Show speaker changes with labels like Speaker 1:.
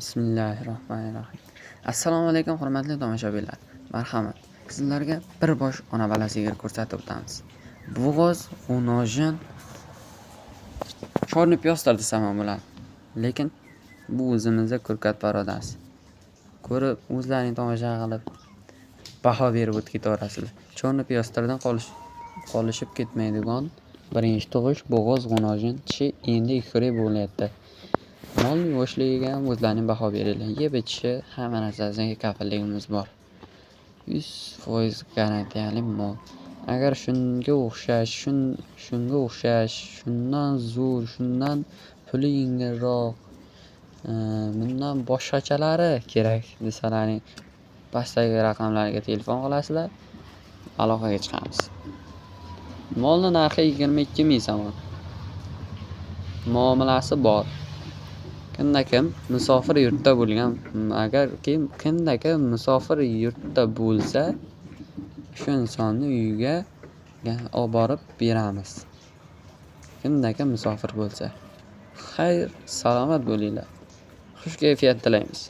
Speaker 1: Bismillahirrohmanirrohim. Assalomu alaykum, hurmatli tomoshabinlar. Marhamat. Sizlarga bir bosh ona bola sigir ko'rsatib o'tamiz. Bo'g'oz, g'unojin, чёрный пёстр desam ham bo'ladi. Lekin bu o'zimizda ko'rkat порода si. Ko'rib, o'zlaring tomosha qilib baho berib o'tib ketaverasizlar. Чёрный пёстр dan qolishib ketmaydigan birinchi tug'ish bo'g'oz g'unojin, tishi endi ikki bo'lyapti. Mol yuvoshligiga ham o'zlaring baho beringlar. Yeb ichishi, hamma narsasiga kafilligimiz bor. 100% garantiyali mol. Agar shunga o'xshash, shunga o'xshash, shundan zo'r, shundan puli yengilroq, bundan boshqachalari kerak desalaring, pastdagi raqamlarga telefon qilasizlar, aloqaga chiqamiz. Molni narxi 22 000 somon. Muomalasi bor. Kimda kim musofir yurtda bo'lgan, agar kim kimda kim musofir yurtda bo'lsa, shu insonni uyiga olib borib beramiz. Kimda kim musofir bo'lsa. Xayr, salomat bo'linglar. Xush kayfiyat tilaymiz.